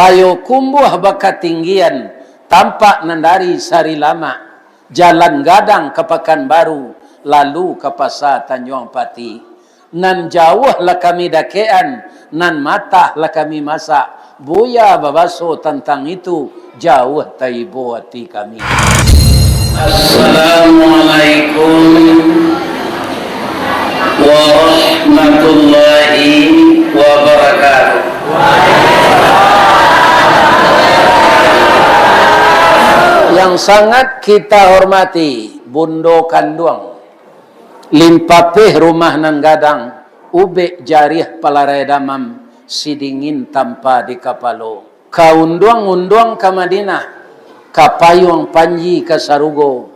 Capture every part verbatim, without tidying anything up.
Payokumbuah bakatinggian, tampak nan dari Sarilamak, jalan gadang ka Pakanbaru, lalu ka Pasa Tanjuang Pati. Nan jauah lah kami dakekan, nan matah lah kami masak. Buya babaso tantang itu, jauah taibo ati kami. Assalamualaikum warahmatullahi wabarakatuh. Yang sangat kita hormati, Bundo Kanduang, limpapeh rumah nan gadang, ubek jariah palarai damam, sidingin tampa di kapalo. Ka unduang-unduang ka Madinah, ka payuang panji ka sarugo,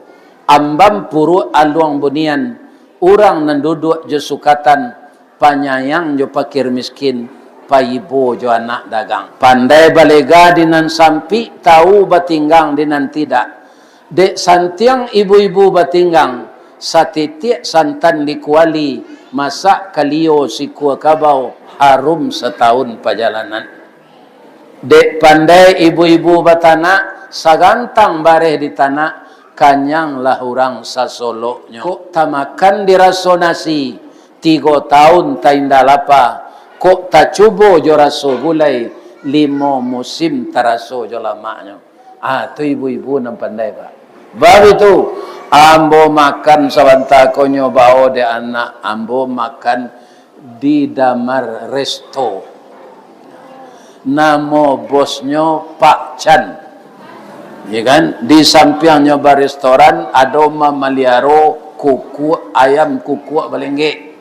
ambam puruak aluang bunian, urang nan duduak jo sukatan, panyayang jo pakir miskin, paibo jo anak dagang. Pandai balega di nan sampik, tau batinggang di nan tidak. Dek santiang ibu-ibu batinggang, satitiak santan di kuali, masak kalio sikua kabau, harum satahun pajalanan. Dek pandai ibu-ibu batanak, sagantang bareh di tanak, kanyanglah urang sasoloknyo. Kok tamakan di raso nasi, tigo taun tainda lapa, kok tacubo jo raso gulai, limo musim taraso jo lamaknyo. Ah, tu ibu-ibu nan pandai, Pak. Bab itu, ambo makan sabanta ko nyo bao dek anak, ambo makan di Damar Resto. Namo bosnyo Pak Chan. Ya kan? Di sampiangnyo barestoran, ado mamaliaro kukuak, ayam kukuak balenggek.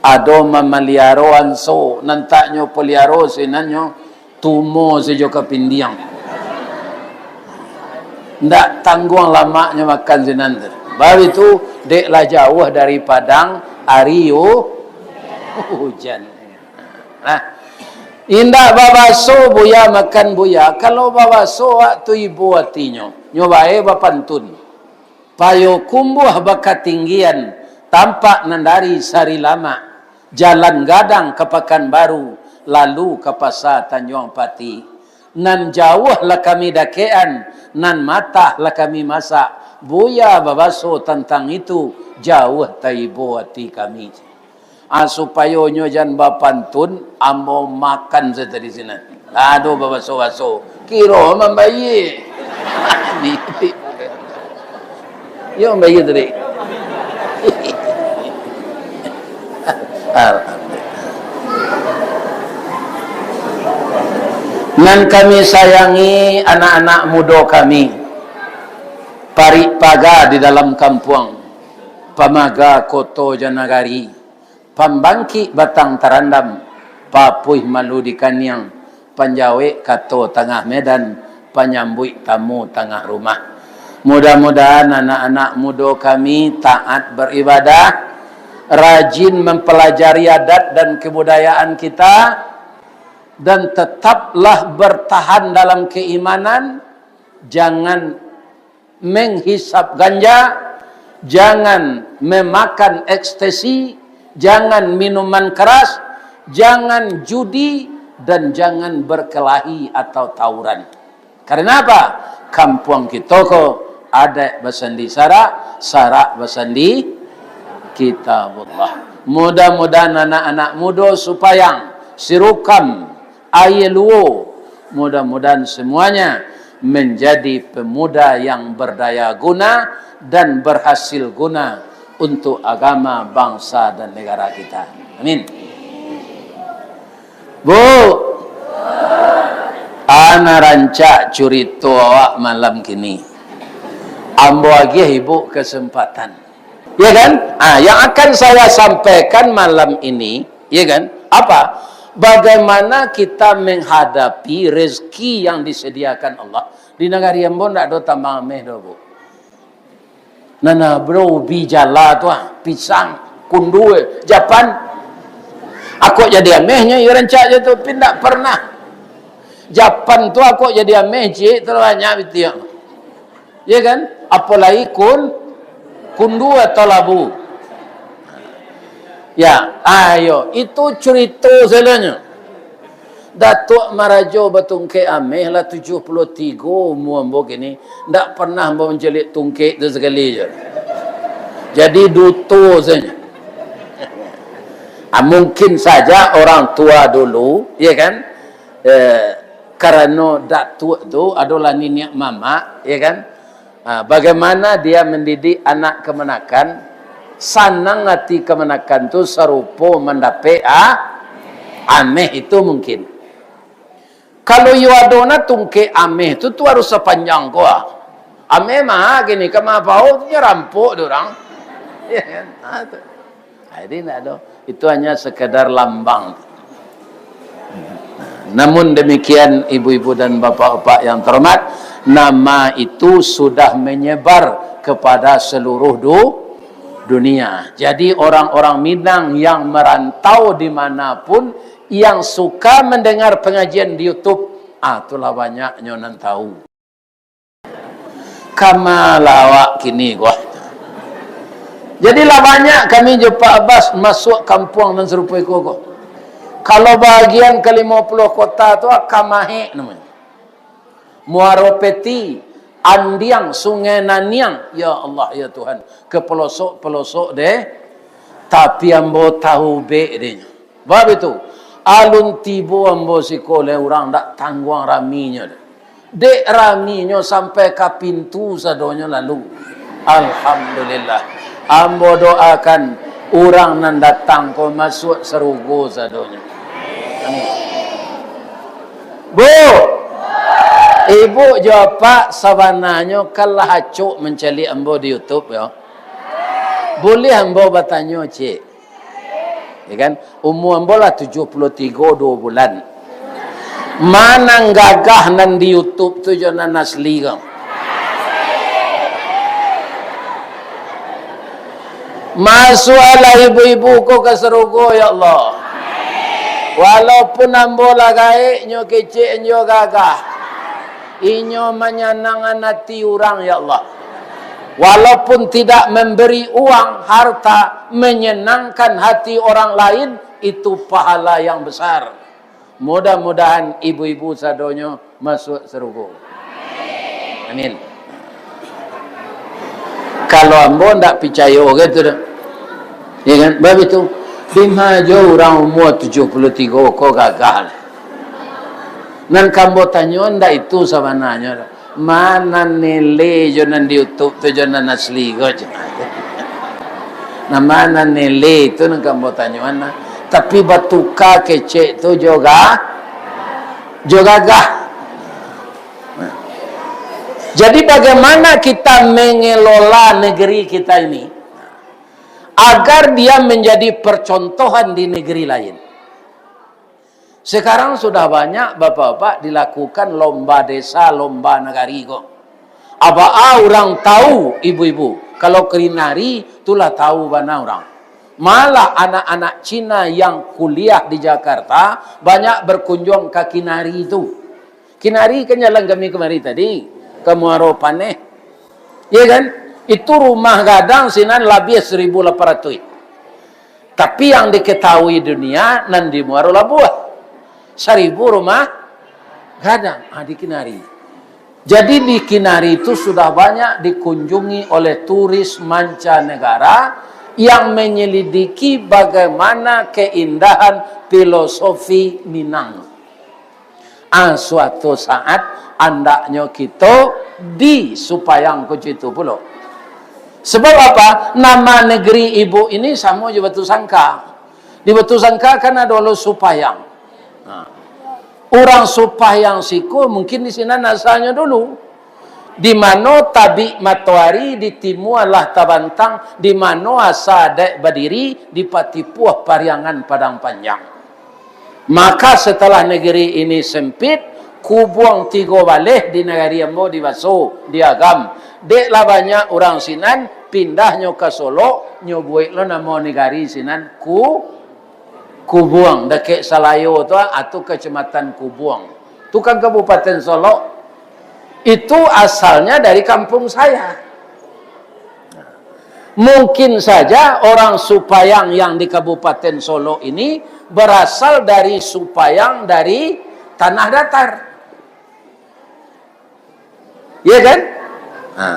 Ado mamaliaro anso, nan tak nyo paliaro sinannyo, tumo sajo kapindiang. Ndak tangguang lamaknyo makan sinan tu. Bab itu, dek lah jauah dari Padang, ari u-, ujan. Nah, indak babaso buya makan buya. Kalau babaso awak tu ibo atinyo, nyo bae bapantun. Payokumbuah bakatinggian, tampak nan dari Sarilamak, jalan gadang ka Pakanbaru, lalu ka Pasa Tanjuang Pati. Nan jauah lah kami dakekan, nan matah lah kami masak. Buya babaso tantang itu, jauah taibo ati kami. Ah, supayo nyo jan bapantun, ambo makan sajo di sinan. Ado babaso-baso. Kiro mambayie. Yo, mambayie tadi. Alhamdulillah. Nan kami sayangi anak-anak mudo kami, parik paga di dalam kampuang, pamaga koto jo nagari, pambangkik batang tarandam, papuih malu di kaniang, panjawek kato tangah medan, panyambuik tamu tangah rumah. Mudah-mudahan anak-anak mudo kami taat baribadah, rajin mempelajari adat dan kebudayaan kita, dan tetaplah bertahan dalam keimanan, jangan menghisap ganja, jangan memakan ekstasi, jangan minuman keras, jangan judi, dan jangan berkelahi atau tawuran. Karena apa? Kampuang kito ko, adaik basandi sarak, sarak basandi Kitabullah. Mudah-mudahan anak-anak mudo Supayang, Sirukam, Aia Luo, mudah-mudahan semuanya menjadi pemuda yang berdaya guna dan berhasil guna untuk agama, bangsa, dan negara kita. Amin. Bu, ana rancak curito awak malam kini. Ambo agiah ibu kesempatan. Ya kan? Ah, yang akan saya sampaikan malam ini, ya kan? Apa? Bagaimana kita menghadapi rezeki yang disediakan Allah? Di nagari ambo ndak ado tambang ameh doh, Bu. Nah, nah, bro, ubi jala tu ah, pisang, kundu, eh, japan. Akok jadi amehnyo, iyo rancak je tu, tapi ndak pernah. Japan tu akok jadi ameh, cik, terlalu banyak bitiak. Ya kan? Apolai kun, kundu atau labu. Ya, ayo, itu curito sajonyo. Datuak marajo batungkek ameh lah tujuah puluah tigo umua ambo kini, ndak pernah ambo mancaliak tungkek tu sakali juo. Jadi duto sajo. Ah, mungkin saja orang tua dulu, ya kan? Eh, karano datuak tu adolah niniak mamak, ya kan? Ah, bagaimana dia mendidik anak kamanakan, sanang ati kamanakan tu sarupo mandapek, ah, ameh itu mungkin. Kalau iyo ado na tungkek ameh tu, tu harus sapanjang ko, ah. Ameh mah kini ka mapau tu nyo rampok dek urang. Ya kan? Ah, tu. Ah, jadi ndak ado. Itu hanya sekadar lambang. Namun demikian, ibu-ibu dan bapak-bapak yang terhormat, nama itu sudah menyebar kepada seluruh du-, dunia. Jadi orang-orang Minang yang merantau di mana pun, yang suka mendengar pengajian di YouTube, ah, itulah banyaknyo nan tahu. Kama lah awak kini ko. Jadi lah banyak kami jo Pak Abbas masuak kampuang nan sarupo iko ko. Kalau bahagian ka limo puluah kota tu, ah, Kamahek namonyo. Muaro Peti, Andiang, Sungai Naniang. Ya Allah, ya Tuhan. Ka palosok-palosok deh. Tapi ambo tahu bek deh nyo. Bab itu, alun tibo ambo siko leh urang ndak tangguang raminyo deh. Dek raminyo sampai ka pintu sadonyo lalu. Alhamdulillah. Ambo doakan urang nan datang ko masuak sarugo sadonyo. Amin. Bu, ibu jo apak sabananyo kan lah acok mancaliak ambo di YouTube yo. Buliah ambo batanyo, cik? Ya kan? Umua ambo lah tujuah puluah tigo duo bulan. Ma nan gagah nan di YouTube tu jo nan asli ko? Masuaklah ibu-ibu ko ka sarugo, ya Allah. Walaupun ambo lah gaek, nyo kecek, nyo gagah. Inyo manyanangkan ati urang, ya Allah. Walaupun tidak memberi uang, harta, menyenangkan hati orang lain, itu pahala yang besar. Mudah-mudahan ibu-ibu sadonyo masuak sarugo. Amin. Kalau ambo ndak picayo gitu doh. Ya kan? Bab itu, dima jo urang umua tujuah puluah tigo ko gagah. Nan ka ambo tanyo ndak itu sabananyo doh. Ma nan nilai jo nan di YouTube tu jo nan asli ko, cik. Nah, ma nan nilai tu nan ka ambo tanyoan, nah. Tapi batuka kecek tu jo ga-, jo gagah. Nah. Jadi, bagaimana kita mengelola negeri kita ini agar dia menjadi percontohan di negeri lain? Sekarang sudah banyak, bapak-bapak, dilakukan lomba desa, lomba nagari ko. Baa urang tahu, ibu-ibu, kalau kinari tu lah tahu bana urang. Malah anak-anak Cina yang kuliah di Jakarta banyak berkunjung ka kinari tu. Kinari kan jalan kami kamari tadi, ka Muaro Paneh. Ya kan? Itu rumah gadang sinan labiah saribu lapan ratuih. Tapi yang diketahui dunia, nan di Muaro Labuah. Saribu rumah gadang, ah, di Kinari. Jadi, di Kinari itu sudah banyak dikunjungi oleh turis mancanegara yang menyelidiki bagaimana keindahan filosofi Minang. Ah, suatu saat, andaknyo kito di Supayang ko cito pulo. Sebab apa? Nama negeri ibu ini samo jo Batusangka. Di Batusangka kan ado lo Supayang. Nah, urang Supayang siko mungkin di sinan asalnyo dulu. Di mano tabik matoari, di timua lah tabantang, di mano asa adaik badiri, di Patipuah Pariangan Padang Panjang. Maka, setelah negeri ini sempit, Kubuang Tigo Baleh di nagari ambo di Baso, di Agam. Dek lah banyak urang sinan, pindahnyo ka Solok, nyo buek lo namo nagari sinan Ku-, Kubuang, dakek Salayo tu, ah, tu Kecamatan Kubuang. Tu kan Kabupaten Solok. Itu asalnya dari kampung saya. Mungkin saja orang Supayang yang di Kabupaten Solok ini berasal dari Supayang dari tanah datar. Ya kan? Ha.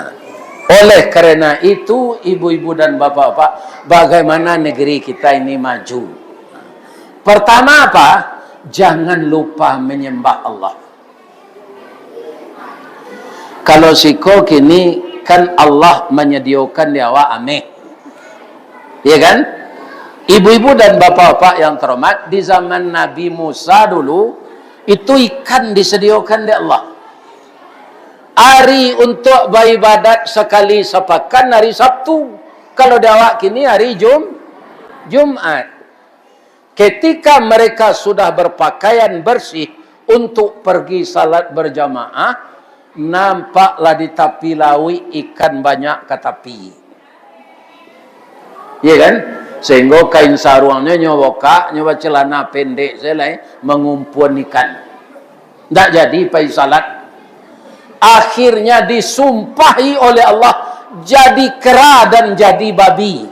Oleh karena itu, ibu-ibu dan bapak-bapak, bagaimana negeri kita ini maju? Pertama apa? Jangan lupa menyembah Allah. Kalau siko kini kan Allah menyediakan di awak ameh. Ya kan? Ibu-ibu dan bapak-bapak yang terhormat, di zaman Nabi Musa dulu, itu ikan disediakan dek Allah. Hari untuk baibadat sakali sapakan hari Sabtu. Kalau di awak kini hari Jum-, Jumat. Ketika mereka sudah berpakaian bersih untuk pergi salat berjamaah, nampaklah di tapi lauik ikan banyak ka tapi. Ya kan? Sehingga kain saruangnyo nyo bukak, nyo bacelana pendek sajo lai, mangumpuan ikan. Ndak jadi pai salat. Akhirnya disumpahi oleh Allah, jadi kera dan jadi babi.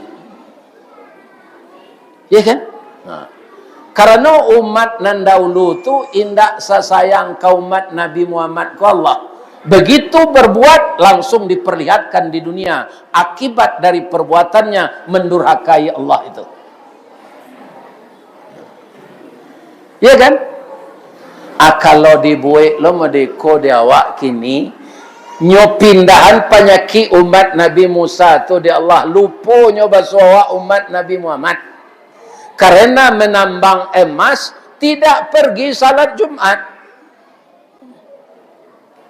Ya kan? Nah. Karano umat nan dahulu tu indak sasayang ka umat Nabi Muhammad ko Allah. Begitu berbuat, langsung diperlihatkan di dunia akibat dari perbuatannya mendurhakai Allah itu. Ya kan? Ah, kalau dibuek lo modeko di awak kini, nyo pindahan panyakik umat Nabi Musa tu di Allah, lupo nyo baso awak umat Nabi Muhammad. Karena menambang emas, tidak pergi salat Jumat.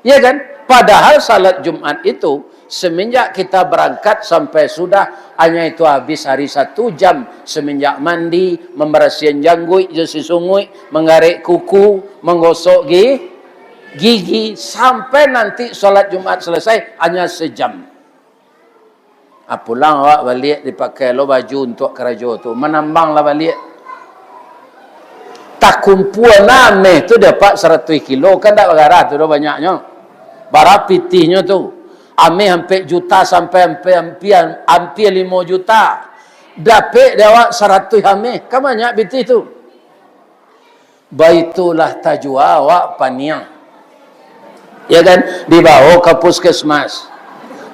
Ya kan? Padahal salat Jumat itu, semenjak kita berangkat sampai sudah, hanya itu habis hari satu jam, semenjak mandi, membersihan jangguik jo sisunguik, menggarek kuku, menggosok gi-, gigi, sampai nanti salat Jumat selesai, hanya sejam. Ah, pulang awak baliak, dipakai lo baju untuak karajo tu, manambang lah baliak. Takumpua nah ameh tu dapat saratuih kilo, kan dak bagarah tu doh banyaknyo. Bara pitihnyo tu. Ameh ampek juta sampai ampia, ampia, ampia limo juta. Dapek dek awak saratuih ameh, kan banyak pitih tu. Baitulah tajua awak paniang. Ya kan? Dibawa ka puskesmas.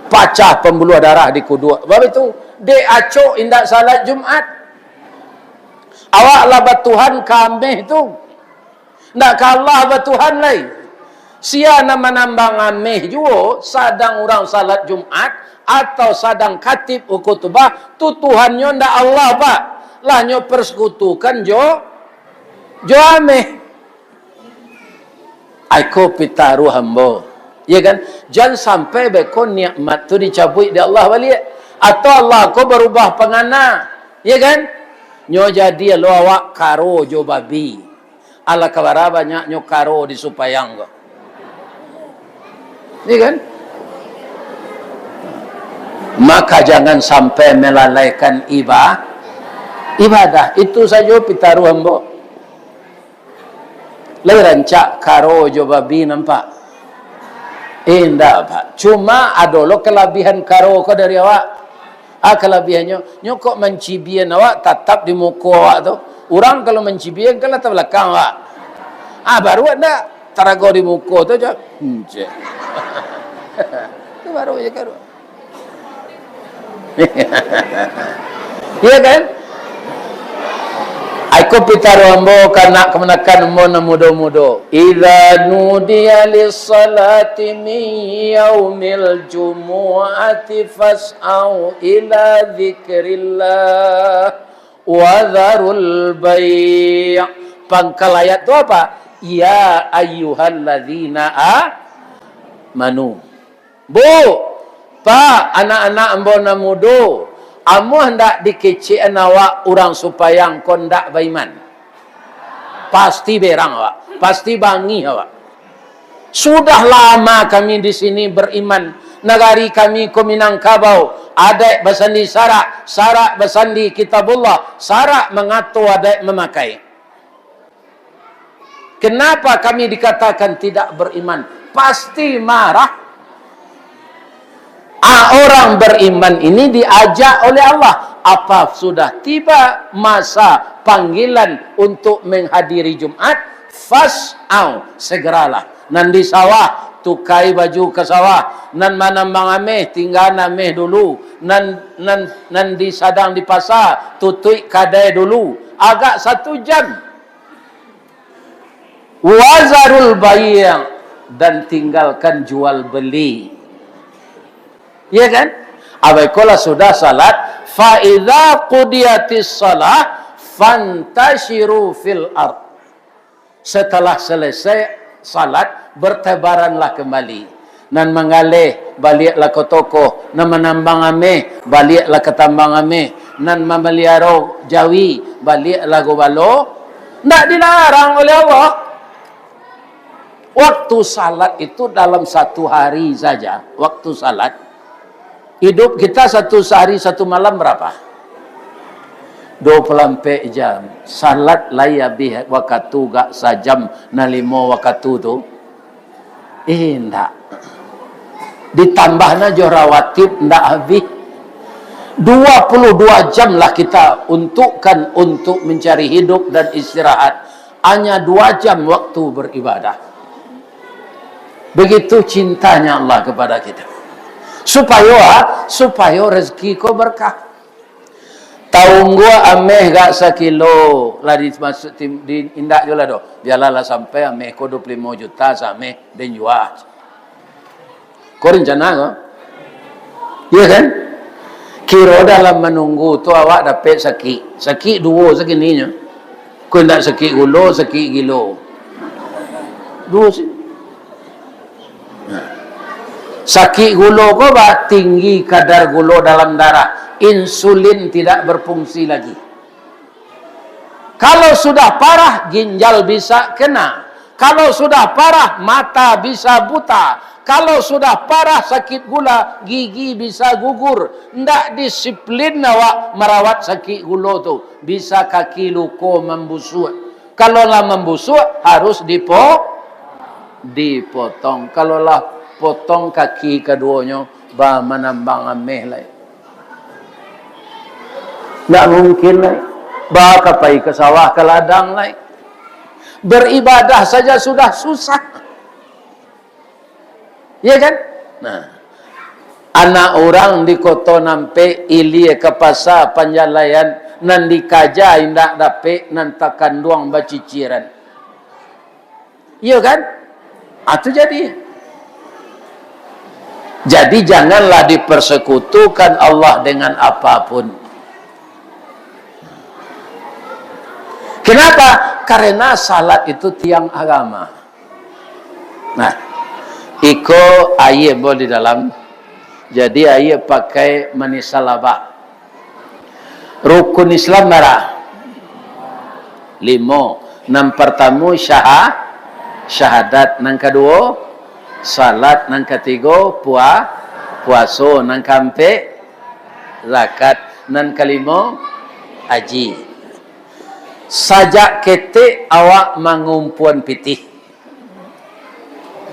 Pacah pembuluh darah di kuduak. Bab itu, dek acok indak salat Jumat. Awak lah batuhan ka ameh tu. Ndak ka Allah batuhan lai. Sia nan manambang ameh juo, sadang urang salat Jumat, atau sadang khatib khutubah, tu Tuhannyo ndak Allah, Pak. Lah nyo persekutukan jo, jo ameh. Ai ko pitaruah ambo. Ya kan? Jan sampai beko nikmat tu dicabuik dek Allah baliak. Atau Allah ko barubah pangana. Ya kan? Nyo jadi lo awak karo jo babi. Alah, ka bara banyaknyo karo di Supayang ko. Iya kan? Maka jangan sampai melalaikan iba-, ibadah. Itu sajo pitaruah ambo. Lai rancak karo jo babi nampak? Indak, Pak. Cuma ado lo kalabihan karo ko dari awak. Ah, kalabihannyo, nyo kok mancibian awak tatap di muko awak tu. Urang kalau mancibian kan latar balakang awak. Ah, baru ndak tarago di muko tu je. Hmm, cek. Tu baru je karuan. Iya kan? Ai ko pitaruah ambo ka anak kamanakan ambo nan mudo-mudo. Idza nudiya lis-salati min yaumil jumu'ati fas'au ila dzikrillah wa dzarul bai'. Pangkal ayat tu apa? Ya ayyuhalladzina amanu. Bu, Pak, anak-anak ambo nan mudo, amuah ndak dikecekan awak urang Supayang ko ndak baiman? Pasti berang awak, pasti bangih awak. Sudah lama kami di sini beriman, nagari kami ko Minangkabau, adaik basandi sarak, sarak basandi Kitabullah, sarak mangato adaik mamakai. Kenapa kami dikatakan tidak beriman? Pasti marah. Ah, orang beriman ini diajak oleh Allah. Apa sudah tiba masa panggilan untuk menghadiri Jumat, Fas'au, segeralah. Nan di sawah, tukai baju ka sawah. Nan manambang ameh, tinggaan ameh dulu. Nan, nan, nan di sadang di pasa, tutuik kadai dulu. Agak satu jam. Wazarul bai', dan tinggalkan jual beli. Iya kan? Abah ikolah sudah salat, "Fa idza qudiyatis shalah fantasyiru fil ard." Setelah selesai salat, bertebaranlah kembali. Nan manggaleh, baliaklah ka toko. Nan manambang ameh, baliaklah ka tambang ameh. Nan mamaliaro jawi, baliaklah gobalo. Ndak dilarang oleh Allah. Waktu salat itu dalam satu hari saja, waktu salat, hidup kita satu sehari satu malam berapa? Dua puluh ampek jam. Salat lai abih wakatu gak sajam, nan limo wakatu tu? Indak. Ditambahna jo rawatib ndak habih. Dua puluh dua jam lah kita untukkan untuk mencari hidup dan istirahat. Hanya dua jam waktu beribadah. Begitu cintanya Allah kepada kita. Supayo, ah, supayo rezeki ko berkah. Taungguak ameh gak sakilo, lah dimasuk tim, di, indak juo lah doh. Bialah lah sampai ameh ko dua puluh limo juta sameh, den jua. Ko rencana ko. Iya kan? Kiro dalam manunggu tu awak dapek sakik. Sakik duo sakininyo. Ko indak sakik gulo, sakik gilo. Duo sih. Nah. Sakik gulo ko bah, tinggi kadar gulo dalam darah. Insulin tidak berfungsi lagi. Kalau sudah parah, ginjal bisa kena. Kalau sudah parah, mata bisa buta. Kalau sudah parah sakit gula, gigi bisa gugur. Ndak disiplin awak marawat sakik gulo tu, bisa kaki luko mambusuak. Kalau lah mambusuak, harus dipo-, dipotong. Kalau lah potong kaki kaduonyo, ba manambang ameh lai. Ndak mungkin lai. Ba ka pai ka sawah, ka ladang lai. Beribadah saja sudah susah. Iya kan? Nah. Anak urang di Koto Nampek, ilia ka pasa Panjalaian, nan dikaja indak dapek, nan takanduang baciciran. Iyo kan? Ah, tu jadi. Jadi, janganlah dipersekutukan Allah dengan apapun. Kenapa? Karena salat itu tiang agama. Nah, iko aia ambo di dalam. Jadi, aia pakai manis salabak. Rukun Islam bara? Limo. Nan partamo syaha-, syahadat. Nan kaduo, salat. Nan katigo, pua-, puaso. Nan kaampek, zakat. Nan kalimo, aji. Sajak ketek awak mangumpuan pitih.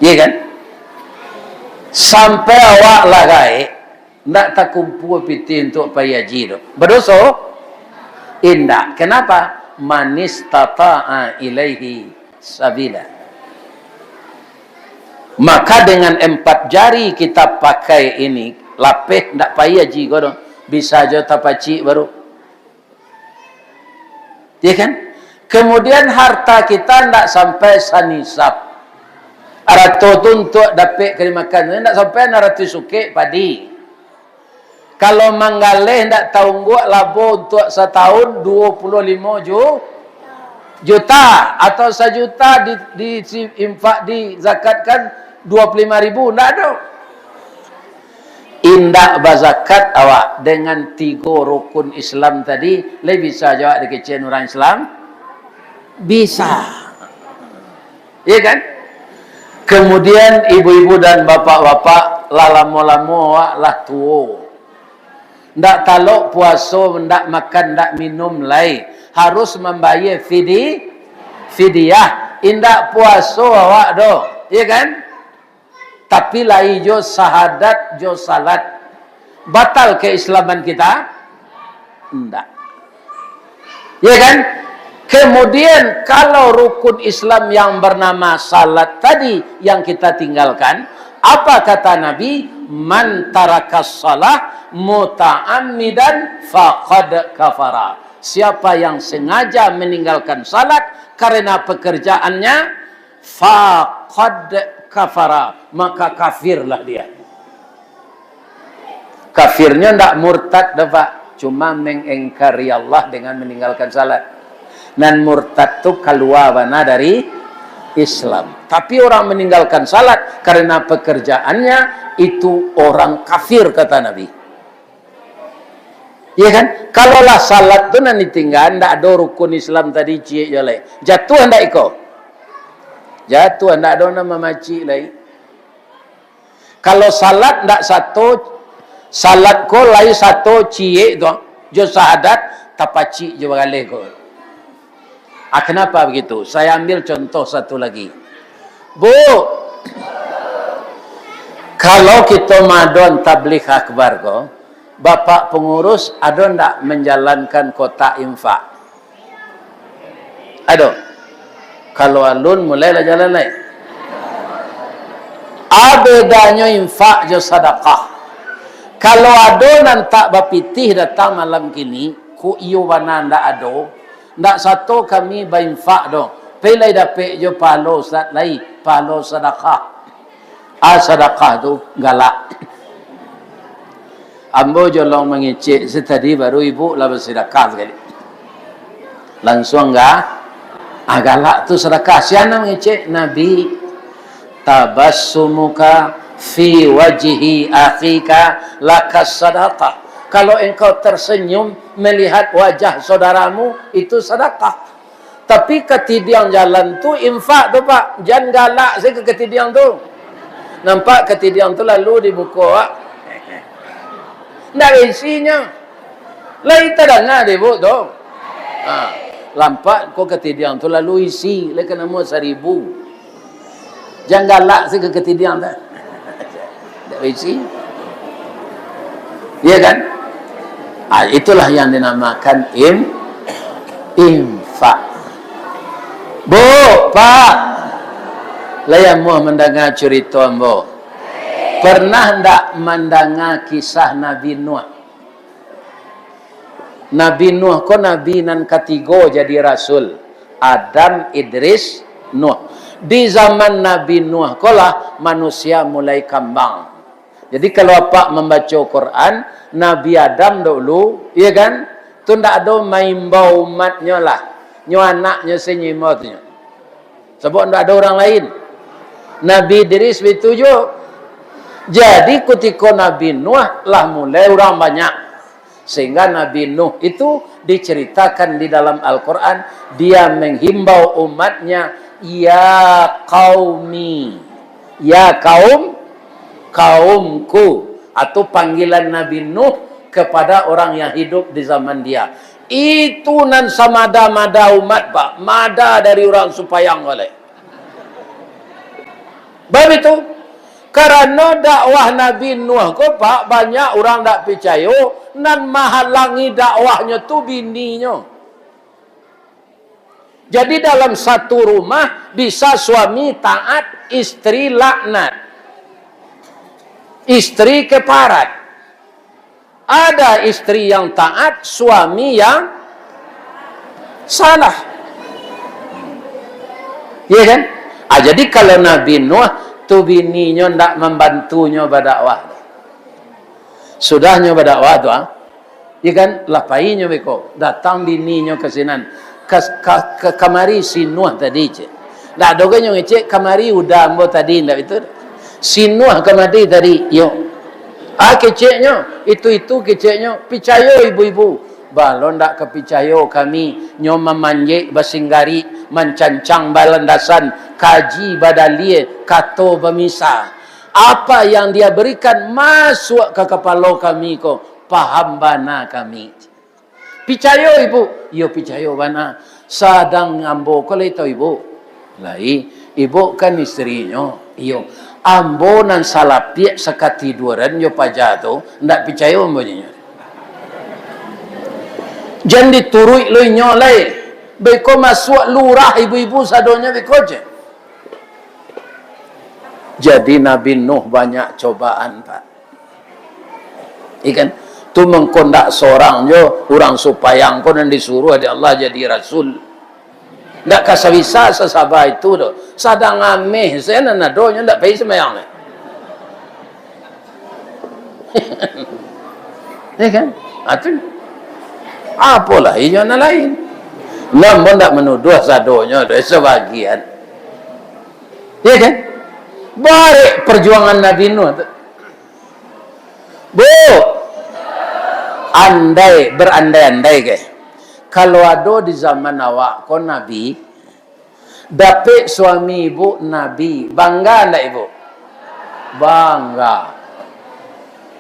Iya kan? Sampai awak lah gaek, ndak takumpua pitih untuak pai aji tu. Badoso? Indak. Kenapa? Manistata'a ilaihi sabila. Maka dengan empat jari kita pakai ini, lapeh ndak pai aji ko doh. Bisa jo tapacik baru. Ya kan? Kemudian harta kita ndak sampai sanisab. Arato tu untuak dapek ka dimakan, ndak sampai anam ratuih sukek padi. Kalau manggaleh ndak taungguak labo untuak satahun dua puluh limo ju-, juta atau sajuta di, di, si infak dizakatkan dua puluh lima ribu, ndak ado. Indak bazakat awak dengan tigo rukun Islam tadi, lai bisa jo awak dikecekan urang Islam? Bisa. Iya kan? Kemudian ibu-ibu dan bapak-bapak, lah lamo-lamo awak lah tuo. Ndak talok puaso, ndak makan, ndak minum lai. Harus mambayar fidi-, fidyah. Indak puaso awak doh. Iya kan? Tapi lai jo sahadat, jo salat. Batal keislaman kita? Ndak. Ya kan? Kemudian, kalau rukun Islam yang bernama salat tadi yang kita tinggalkan, apa kata Nabi? "Man tarakas salah muta'ammidan faqad kafara." Siapa yang sengaja meninggalkan salat karena pekerjaannya, faqad kafara, maka kafirlah dia. Kafirnyo ndak murtad doh, Pak. Cuma mengingkari Allah dengan meninggalkan salat. Nan murtad tu kalua bana dari Islam. Tapi orang meninggalkan salat karena pekerjaannya, itu orang kafir, kata Nabi. Iya kan? Kalau lah salat tu nan ditinggal, ndak ado rukun Islam tadi ciek jo lai. Jatuah ndak iko? Jatuah, ndak ado nan mamacik lai. Kalau salat ndak sato, salat ko lai sato ciek tu, jo sahadat, tapacik jo bagaleh ko. Ah, kenapa begitu? Saya ambil contoh satu lagi. Bu, kalau kito madon tabligh akbar ko, bapak pengurus ado ndak menjalankan kotak infak? Ado. Kalau alun, mulailah jalan lai. A bedanyo infak jo sadakah. Kalau ado nan tak bapitih datang malam kini, ko iyo bana ndak ado, ndak sato kami bainfak doh. Pai lai dapek jo pahalo ustaz lai, pahalo sadakah. Ah, sadakah tu galak. Ambo jolong mangecek, se tadi baru ibu lah basadakah sakali. Langsuang ga-, ah, galak tu sadakah. Sia nan mangecek, Nabi, "Tabassumuka fi wajhi akhika lakas sadakah." Kalau engkau tersenyum melihat wajah saudaramu, itu sadakah. Tapi katidiang jalan tu infak tu, Pak. Jan galak se ka katidiang tu. Nampak katidiang tu lalu di muko awak. Ndak isinyo. Lai tadanga dek ibu tu. Ha. Lampak ko katidiang tu lalu isi, lai ka namuah saribu. Jan galak se ka katidiang tu. Ndak bisi. Iya kan? Ah, itulah yang dinamakan im-, infak. Bu, Pak, lai amuah mandanga curito ambo? Pernah ndak mandanga kisah Nabi Nuh? Nabi Nuh ko nabi nan katigo jadi rasul. Adam, Idris, Nuh. Di zaman Nabi Nuh ko lah manusia mulai kambang. Jadi, kalau apak mambaco Quran, Nabi Adam dahulu, iya kan? Tu ndak ado maimbau umatnyo lah. Nyo anaknyo se nyo imbau tu nyo. Sabab ndak ado urang lain. Nabi Idris baitu juo. Jadi, kutiko Nabi Nuh lah mulai urang banyak. Sehingga Nabi Nuh itu diceritakan di dalam Al-Quran, dia menghimbau umatnya, "Ya qaumi." Ya kaum, kaumku. Atau panggilan Nabi Nuh kepada orang yang hidup di zaman dia. Itu nan samada-mada umat, Pak. Mada dari urang Supayang ko lai. Baitu, karano dakwah Nabi Nuh ko, Pak, banyak urang ndak picayo, nan mahalangi dakwahnyo tu bininyo. Jadi, dalam satu rumah bisa suami taat, istri laknat, istri keparat. Ada istri yang taat, suami yang salah. Iya kan? Ah, jadi kalau Nabi Nuh tu bininyo ndak mambantunyo badakwah. Sudahnyo badakwah tu, ah, iya kan, lah painyo beko, datang bininyo ka sinan. Ka, ka, ka, kamari si Nuh tadi, cek. Ndak ado kan nyo ngecek, "Kamari uda ambo tadi," ndak itu. "Si Nuh kamari tadi, yo." Ah, keceknyo, itu-itu keceknyo, picayo ibu-ibu. Bah, lo ndak ka picayo kami, nyo mamanjek basinggarik, mancancang balandasan, kaji badalie, kato bamisa. Apa yang dia berikan masuak ka kapalo kami ko, paham bana kami. Picayo ibu? Iyo, picayo bana. Sadang ambo ko lai tau ibu. Lai, ibu kan istrinyo. Iyo. Ambo nan salapiak sakatiduran jo paja tu, ndak picayo ambo jo inyo. Jan dituruik lo inyo lai. Beko masuak lurah ibu-ibu sadonyo beko je. Jadi Nabi Nuh banyak cobaan, Pak. Ikan tu mangko ndak sorang jo urang Supayang ko nan disuruah dek Allah jadi rasul. Ndak ka sabisa sasaba itu doh. Sadang ameh se nan adonyo ndak pai sumbayang. Ya kan? Ha, tu. Apolah inyo nan lain. Nan pun ndak manuduah sadonyo doh, sabagian. Ya kan? Barek perjuangan Nabi Nuh tu. Bu, andai, berandai-andai ke, kalau ado di zaman awak ko nabi, dapek suami ibu nabi, bangga ndak ibu? Bangga.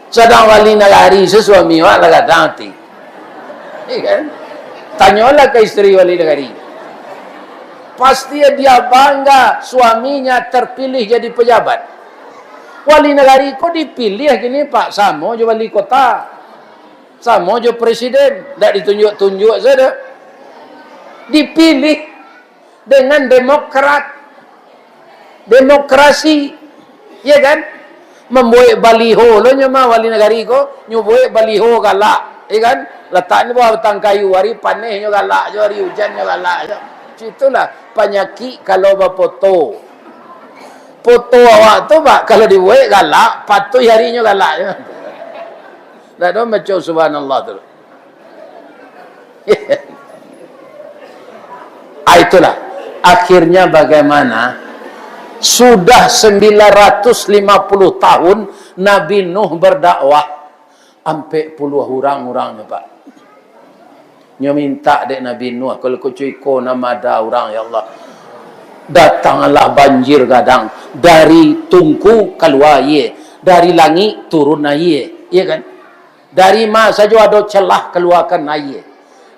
Sadang wali nagari se suami awak lah gadang ati. Iya kan? Tanyolah ka isteri wali nagari. Pasti dia bangga suaminya terpilih jadi pejabat. Wali nagari ko dipilih kini, Pak, samo jo wali kota, samo jo presiden, ndak ditunjuk-tunjuk sajo. Dipilih dengan demokrat, demokrasi, ya kan? Mambuek baliho lo nyo mah wali nagari ko, nyo buek baliho galak, ya kan? Latak di bawah batang kayu, ari panehnyo galak jo, ari ujannyo galak jo. Situlah panyakik kalau bapoto. Poto awak tu, Pak, kalau dibuek galak, patuih arinyo galak jo. Ndak ado baco subhanallah tu. Ah, itulah. Akhirnya bagaimana? Sudah sembilan ratus lima puluh tahun Nabi Nuh berdakwah, ampek puluah urang urangnyo, Pak. Nyo mintak dek Nabi Nuh, kalau kucu iko nan mada urang, ya Allah. Datanglah banjir gadang, dari tungku kalua aia, dari langik turun aia, iya kan? Dari ma sajo ado celah kaluakan aia.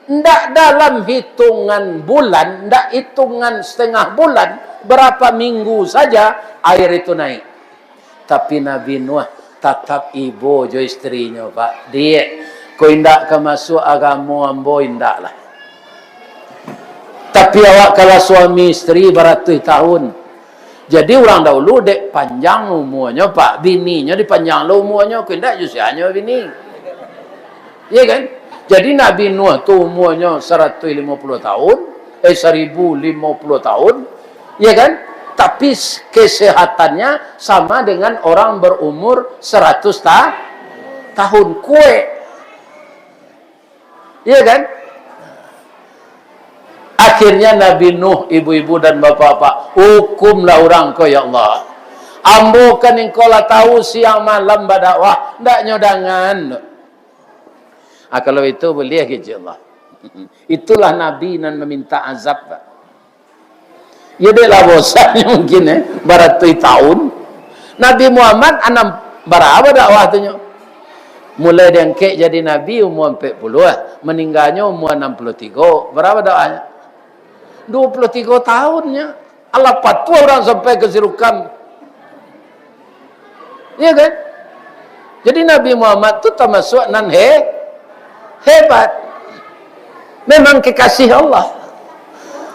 Ndak dalam hitungan bulan, ndak hitungan setengah bulan, berapa minggu saja air itu naik. Tapi Nabi Nuh tatap ibo jo isterinyo, Pak. Diak, ko indak ka masuak agamo ambo, indaklah. Tapi awak kalah suami isteri baratuih tahun. Jadi urang dahulu dek panjang umuanyo, Pak, bininyo dipanjang lo umuanyo, ko indak jo sianyo bini. Iya kan? Jadi Nabi Nuh tu umuanyo saratuih limo puluah tahun, eh, saribu limo puluah tahun, iya kan? Tapi s-, kesehatannya sama dengan orang berumur seratus ta-, tahun, kuek. Iya kan? Akhirnya Nabi Nuh, ibu-ibu dan bapak-bapak, "Hukumlah urang ko, ya Allah. Ambo kan engkau lah tahu siang malam badakwah, ndak nyo dangan." Ah, kalau itu boleh, kecek Allah. Itulah Nabi nan meminta azab, Pak. Ya, dek lah bosan mungkin, eh, baratuih tahun. Nabi Muhammad anam, barapa dakwah tu nyo? Mulai diangkek jadi nabi umua ampek puluah, maningganyo umua anam puluah tigo. Barapa dakwahnyo? Dua puluah tigo tahunnyo. Alah patuah urang sampai ka Sirukam. Iya kan? Jadi Nabi Muhammad tu tamasuak nan he-, hebat. Memang kekasih Allah.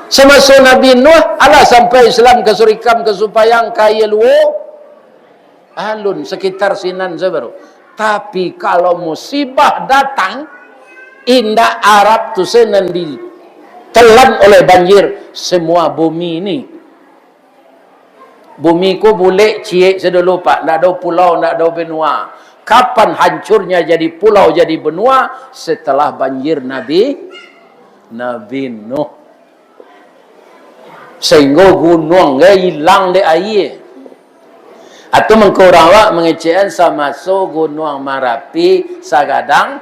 Samaso Nabi Nuh, alah sampai Islam ka Surikam, ka Supayang, ka Aia Luo, alun, sekitar sinan saja baru. Tapi kalau musibah datang, indak Arab tu se nan ditelan oleh banjir, semua bumi ni. Bumi ko bulek ciek sadulu, Pak. Ndak ado pulau, ndak ado benua. Kapan hancurnya jadi pulau, jadi benua? Setelah banjir Nabi, Nabi Nuh. Sehingga gunuang ge ilang dek aia. Atau mangko urang awak mangecekan samaso Gunuang Marapi sagadang.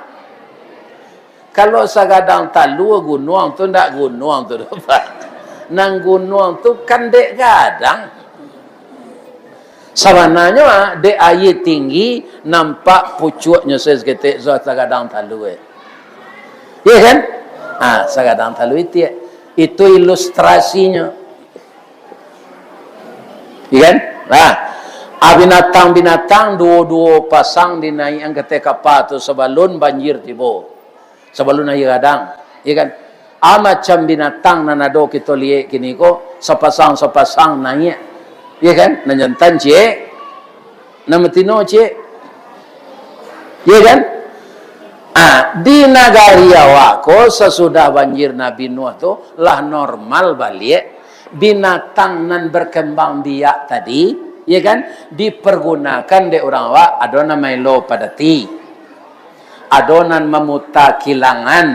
Kalau sagadang talua gunuang tu, ndak gunuang tu doh, Pak. Nan gunuang tu kan dek gadang. Sabananyo, ah, dek aia tinggi, nampak pucuaknyo saketek, so sagadang talua. Iya kan? Ah, sagadang talua itiak. Itu ilustrasinyo. Iya kan? Nah, ah, binatang-binatang duo-duo pasang dinaiakan ka ateh kapa tu sabalun banjir tibo. Sabalun aia gadang, iya kan? A macam binatang nan ado kito liek kini ko, sapasang-sapasang naiak. Iya kan? Nan jantan ciek, nan batino ciek. Iya kan? Ah, di nagari awak ko, sasudah banjir Nabi Nuh tu, lah normal baliak. Binatang nan berkembang biak tadi, iya kan, dipergunakan dek urang awak, ado nan maelo padati, ado nan mamuta kilangan,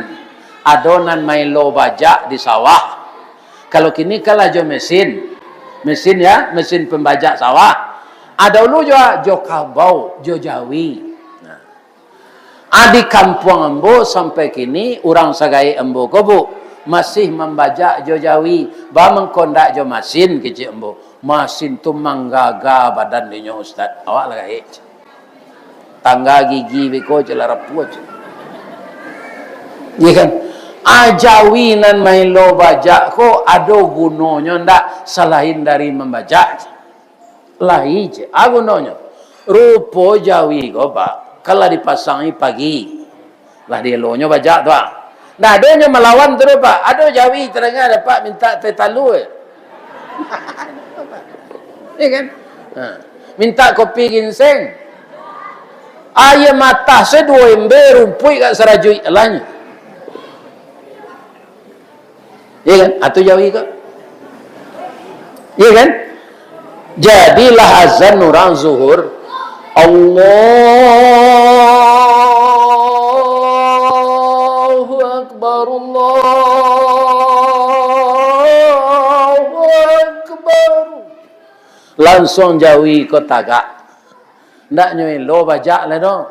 ado nan maelo bajak di sawah. Kalau kini kan lah jo mesin. Mesin, ya, mesin pambajak sawah. Ado dulu jo, jo kabau, jo jawi. Nah. Ah, di kampuang ambo sampai kini, urang sagaek ambo ko, Bu, masih mambajak jo jawi. Ba mangko ndak jo masin, kecek ambo. Masin tu manggaga badan dinyo, Ustaz. Awak lah gaek. Tangga gigi beko je lah rapuah je. Iya kan? Ah, jawi nan maelo bajak ko ado gunonyo ndak salain dari mambajak? Lai je. Ah, gunonyo. Rupo jawi ko, Pak, kalau dipasangi pagi, lah dielonyo bajak tu, ah. Ndak adonyo malawan tu doh, Pak. Ado jawi tadanga dapek mintak teh talua. Iya kan? Ha. Mintak kopi ginseng. Aia matah se duo embe rumpuik ka sarajuik alanyo. Iya kan? Atu jawi ko. Iya kan? Jadilah azan urang zuhur. Allahu Akbar, Allahu Akbar. Langsuang jawi ko tagak. Ndak nyo elo bajak lai doh.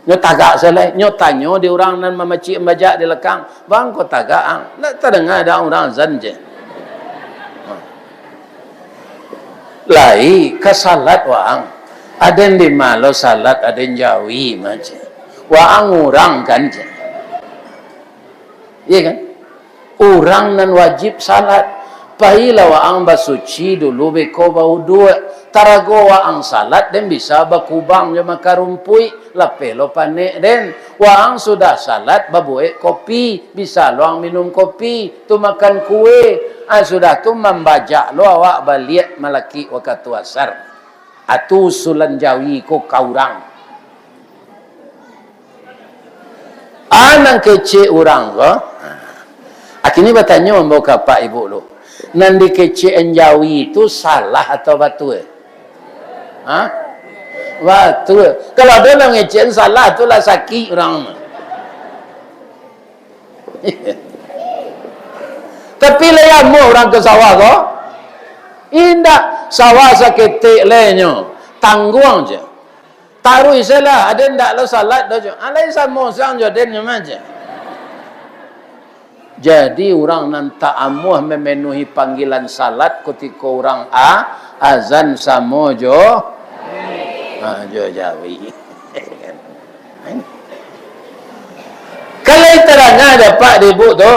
Nyo tagak se lai. Nyo tanyo di urang nan mamacik bajak di lakang, "Bang, ko tagak ang?" Ndak tadanga dek urang azan je. Lai ka salat waang. Aden di ma lo salat, aden jawi mah je. Waang urang kan je. Iya kan? Urang nan wajib salat, pailah waang basuci dulu beko bauduak. Tarago waang salat den bisa bakubang jo makan rumpuik, lapeh lo panek den. Waang sudah salat babuek kopi, bisa lo ang minum kopi, tu makan kue. Ah, sudah tu mambajak lo awak baliak malakik wakatu asar. Atu usulan jawi ko ka urang. Ah, nan kecek urang ko. Ah, kini batanyo ambo ka apak ibuk lu. Nan dikecek an jawi tu salah atau batua? Ha? Batua. Kalau ado nan ngecek an salah, tu lah sakik urang. Tapi lai amuah urang ka sawah ko? Indak. Sawah saketek lai nyo. Tangguang je. Taruih se lah, aden ndak lo salat doh, jo. Alai samo siang jo den nyo mah je. Jadi, urang nan tak amuah mamenuhi panggilan salat kutiko urang a-, azan samo jo, ha, jo jawi. Kalau tadanga dapek di ibuk tu.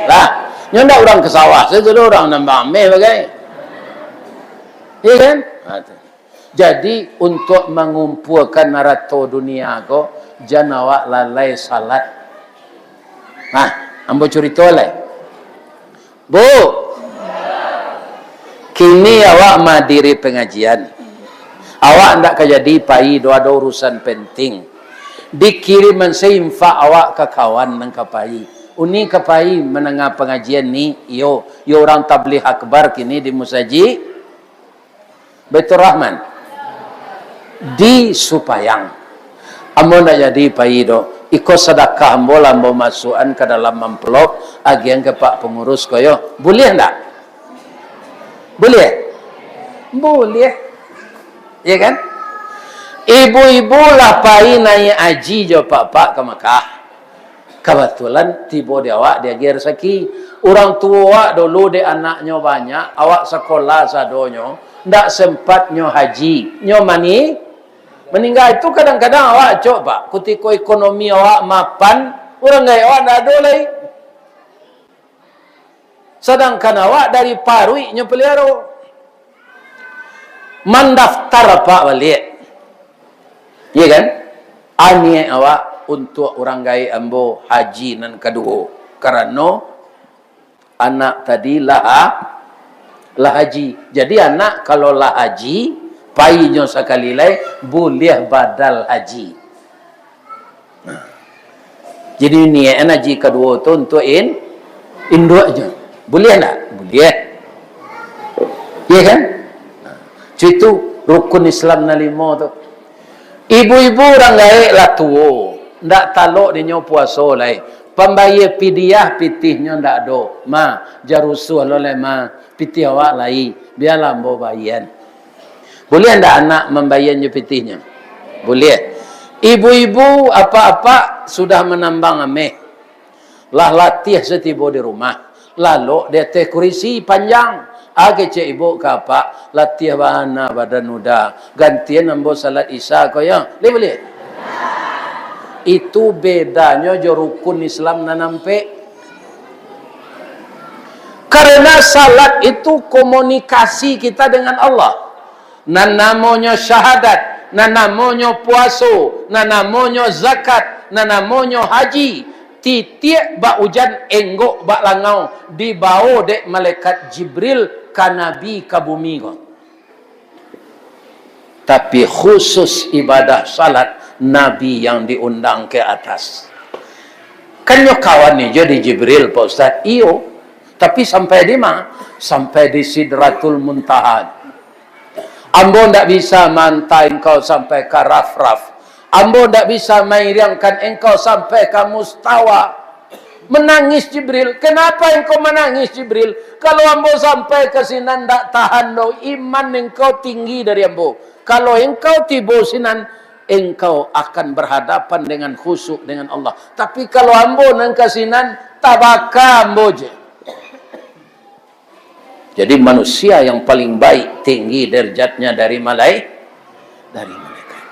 Lah, nyo ndak urang ka sawah sajo, urang nan baameh bagai. Iya kan? Ha, tu. Jadi, untuak mangumpuakan arato dunia ko, jan awak lalai salat. Nah, ambo curito lai. Bu, kini awak madiri pangajian. Awak ndak ka jadi pai doh, ado urusan penting. Dikiriman se infak awak ka kawan nan ka pai. Uni ka pai mandanga pangajian ni, iyo, iyo urang tabligh akbar kini di musajik. Baiturrahman. Di Supayang. Ambo ndak jadi pai doh. Iko sadakah ambo lah ambo masuakan ka dalam amplop, agiahan ka pak pangurus ko yo. Buliah ndak? Buliah? Buliah. Ya kan? Ibu-ibu lah pai naiak haji jo pak-pak ka Makkah. Kabatulan tibo di awak diagiah rasaki. Urang tuo awak dulu dek anaknyo banyak, awak sakolah sadonyo, ndak sempat nyo haji, nyo mani-, maningga. Itu kadang-kadang awak acok, Pak, kutiko ekonomi awak mapan, urang gaek awak ndak ado lai. Sadangkan awak dari paruik nyo paliaro. Mandaftar apak baliak. Iya kan? Aniaik awak untuak urang gaek ambo haji nan kaduo. Karano anak tadi lah, lah haji. Jadi, anak kalau lah haji, painyo sakali lai, buliah badal haji. Nah. Jadi, niaik haji kaduo tu untuak in-, induaknyo. Buliah ndak? Buliah. Iya kan? Nah, itu rukun Islam nan limo tu. Ibu-ibu urang gaek lah tuo, ndak talok dinyo puaso lai. Pambayia pidiah pitihnyo ndak ado. Ma, jan rusuah lo lai, ma. Pitih awak lai, bialah ambo bayia. Buliah ndak anak mambayia jo pitihnyo? Buliah. Ibu-ibu, apak-apak sudah manambang ameh. Lah latiah satibo di rumah, lalok di ateh kurisi panjang. A kecek ibu ka apak, "Latiah bana badan uda. Gantian ambo salat Isya ko yo." Lai buliah? Itu bedanyo jo rukun Islam nan ampek. Karena salat itu komunikasi kita dengan Allah. Nan namonyo syahadat, nan namonyo puaso, nan namonyo zakat, nan namonyo haji, titiak bak ujan, enggok bak langau, dibawo dek malaikat Jibril ka Nabi ka bumi ko. Tapi khusus ibadah salat, Nabi yang diundang ke atas. Kan nyo kawan ni jo di Jibril, Pak Ustaz? Iyo. Tapi sampai di ma? Sampai di Sidratul Muntaha. Ambo ndak bisa maanta engkau sampai ka Rafraf. Ambo ndak bisa mairiangkan engkau sampai ka Mustawa. Manangih Jibril. "Kenapa engkau manangih, Jibril? Kalau ambo sampai ka sinan, ndak tahan doh, iman engkau tinggi dari ambo. Kalau engkau tibo sinan, engkau akan berhadapan dengan khusyuk dengan Allah. Tapi kalau ambo nan ka sinan, tabaka ambo je." Jadi, manusia yang paling baik, tinggi derajatnya dari malai-, dari malaikat.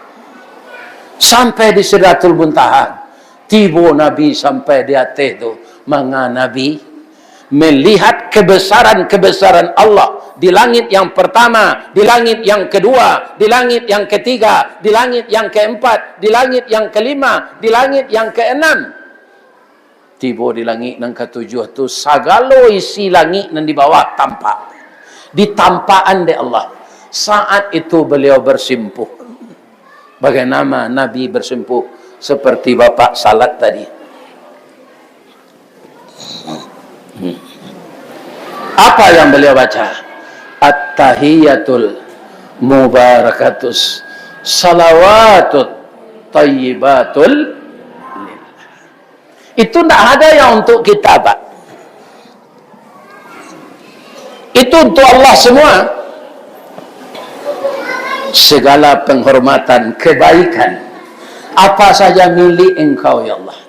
Sampai di Sidratul Muntaha, tibo Nabi sampai di ateh tu, manga Nabi melihat kebesaran-kebesaran Allah di langit yang pertama, di langit yang kedua, di langit yang ketiga, di langit yang keempat, di langit yang kelima, di langit yang keenam. Tibo di langik nan katujuah tu, sagalo isi langik nan di bawah tampak. Ditampakan dek Allah. Saat itu beliau bersimpuh. Bagaimana Nabi bersimpuh seperti Bapak salat tadi? Apa yang beliau baca? At-tahiyatul mubarakatus salawatut tayyibatul. Itu ndak ada yang untuk kita, Pak. Itu untuk Allah semua. Segala penghormatan, kebaikan, apa saja milik Engkau, ya Allah.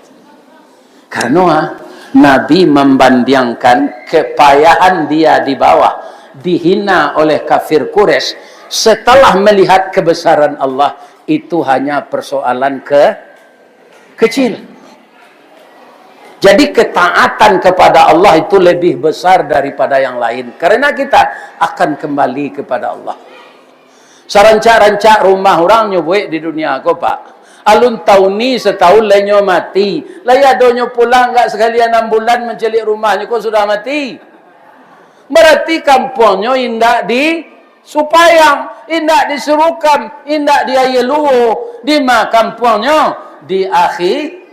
Karena Nabi membandiangkan kepayahan dia di bawah, dihina oleh kafir Quraisy, setelah melihat kebesaran Allah, itu hanya persoalan ke-, kecil. Jadi, ketaatan kepada Allah itu lebih besar daripada yang lain. Karena kita akan kembali kepada Allah. Sarancak-rancak rumah urang nyo buek di dunia ko, Pak. Alun tauni, satahun lai nyo mati. Lai ado nyo pulang gak sakali anam bulan mancaliak rumahnyo ko sudah mati. Berarti kampuangnyo indak di Supayang, indak di Surukam, indak di Aia Luo, di ma kampuangnyo? Di akhi-,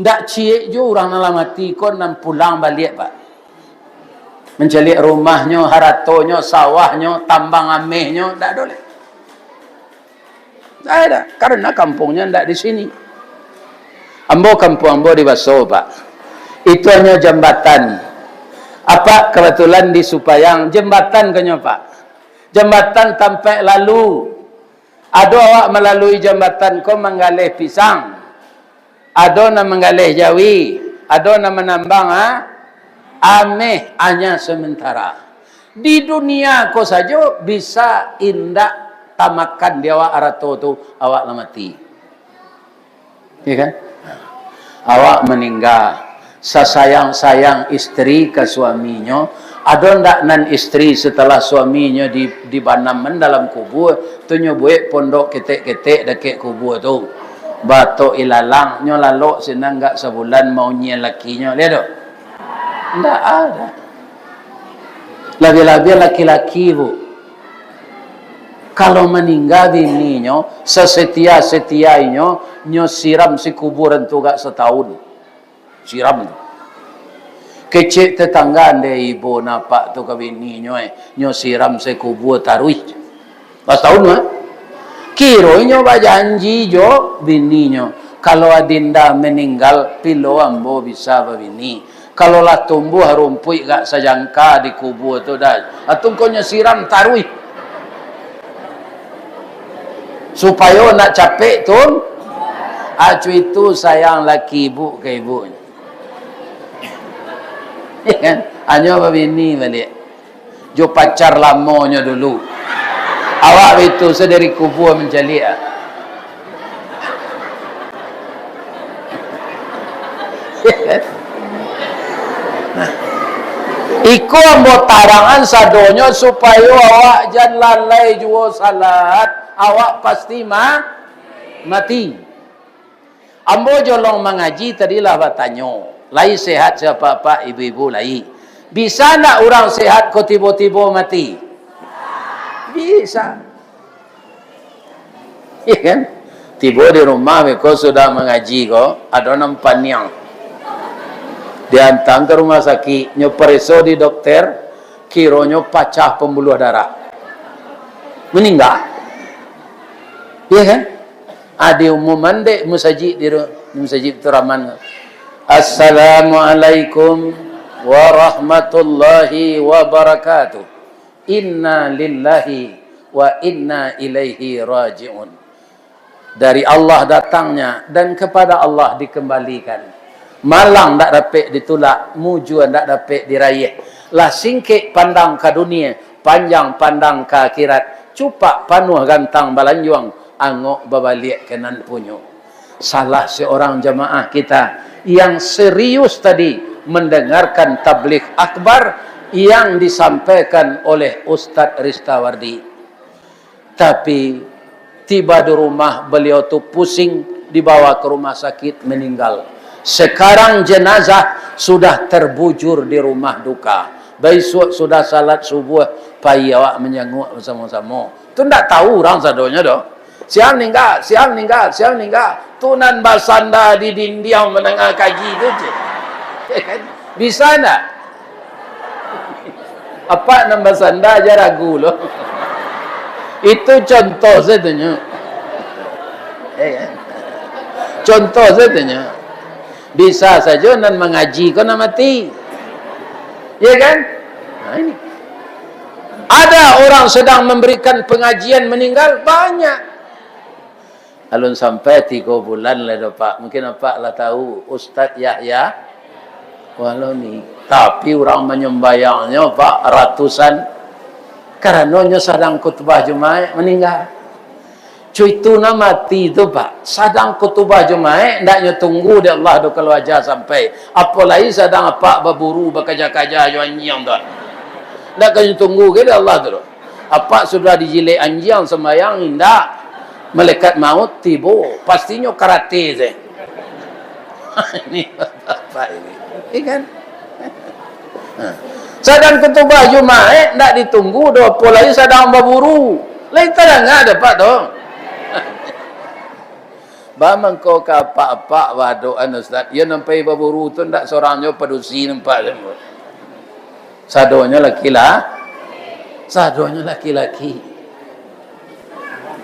ndak ciek juo urang nan lah mati ko nan pulang baliak, Pak. Mancaliak rumahnyo, haratonyo, sawahnyo, tambang amehnyo, ndak ado lai. Ndak ada, karena kampuangnyo ndak di sini. Ambo, kampuang ambo di Baso, Pak. Itu hanyo jambatan. Apak kebetulan di Supayang, jambatan ko nyo, Pak. Jambatan tampek lalu. Ado awak malalui jambatan ko manggaleh pisang. Ado nan manggaleh jawi, ado nan manambang, ha? Ameh hanya sementara. Di dunia ko sajo bisa indak tamakan di awak arato tu, awak lah mati. Ya kan? Awak maningga, sasayang-sayang isteri ka suaminyo, ado ndak nan isteri setelah suaminyo di, dibanaman dalam kubua, tu nyo buek pondok ketek-ketek dakek kubua tu. Batok ilalang, nyo lalok sinan gak sabulan maunyian lakinyo, lihat tu. Ndak ada. Labiah-labiah laki-laki, Bu. Kalau maningga bininyo, sasetia-setia inyo, nyo siram si kuburan tu gak satahun. Siram tu. Kecek tetangga, ndeh ibo napak tu ka bininyo, eh, nyo siram si kubua taruih. Pas tahun mah. Kiro inyo bajanji jo bininyo, kalau adinda maninggal, pilo ambo bisa babini. Kalau lah tumbuah rumpuik gak sajangka di kubua tu dah, atau ko nyo siram taruih. Supayo nak capek tun. Acu itu sayang laki ibu ka ibu. Kan? Anyo babini baliak. Jo pacar lamonyo dulu. Awak itu sadari kubua mancaliak, ah. Nah. Iko ambo tarangan sadonyo supayo awak jan lalai juo salat. Awak pasti ma-, mati. Ambo jolong mangaji tadi lah batanyo, lai sehat siapo-apo ibu-ibu lai? Bisa ndak urang sehat ko tibo-tibo mati? Bisa. Iya kan? Tibo di rumah beko sudah mangaji ko, ado nan paniang. Diantaan ka rumah sakik, nyo pareso di dokter, kironyo pacah pambuluah darah. Maningga. Iya kan? Ah, diumuman dek musajik di ru-, di musajik tu raman. "Assalamualaikum warahmatullahi wabarakatuh. Inna lillahi wa inna ilaihi raji'un." Dari Allah datangnya dan kepada Allah dikembalikan. Malang ndak dapek ditulak, mujua ndak dapek diraih. Lah singkek pandang ka dunia, panjang pandang ka akhirat. Cupak panuah gantang balanjuang, angok babaliak ka nan punyo. Salah seorang jamaah kita yang serius tadi mendengarkan tabligh akbar yang disampaikan oleh Ustadz Ristawardi. Tapi, tiba di rumah, beliau tu pusing, dibawa ke rumah sakit, meninggal. Sekarang jenazah sudah terbujur di rumah duka. Baisuak sudah salat subuh, pai awak manjanguk basamo-samo. Tu ndak tahu urang sadonyo doh. Siang ningga, siang ningga, siang ningga. Tu nan basanda di dindiang mandanga kaji tu je. Bisa ndak? Apak nan basanda aja ragu lo. Itu contoh sajo nyo. Eh, kan? Contoh sajo nyo. Bisa sajo nan mangaji ko nan mati. Ya kan? Nah, ini. Ada orang sedang memberikan pengajian meninggal, banyak. Alun sampai tigo bulan lai doh, Pak. Mungkin Apak lah tahu, Ustadz Yahya Waloni. Tapi urang manyambayangnyo, Pak, ratusan. Karano nyo sadang khutbah Jumaik, maningga. Cuitu nan mati tu, Pak, sadang khutbah Jumaik, ndak nyo tunggu dek Allah doh kalau aja sampai. Apolai sadang Apak baburu bakaja-kaja jo anjiang tu. Ndak ka nyo tunggu ge dek Allah tu doh. Apak sudah dijilek anjiang sambayang, indak. Malaikat maut tibo, pastinyo karate se. Ini bapak ini. Iya kan? Ha. Sadang khutbah Jumaik, eh, ndak ditunggu doh, apolai sadang baburu. Lai tadanga dek Apak tu. Ba mangko ka apak-apak badoan, Ustaz. Iyo nan pai baburu tu ndak sorangnyo padusi nampak tu. Sadonyo laki-la-, sadonyo laki-laki.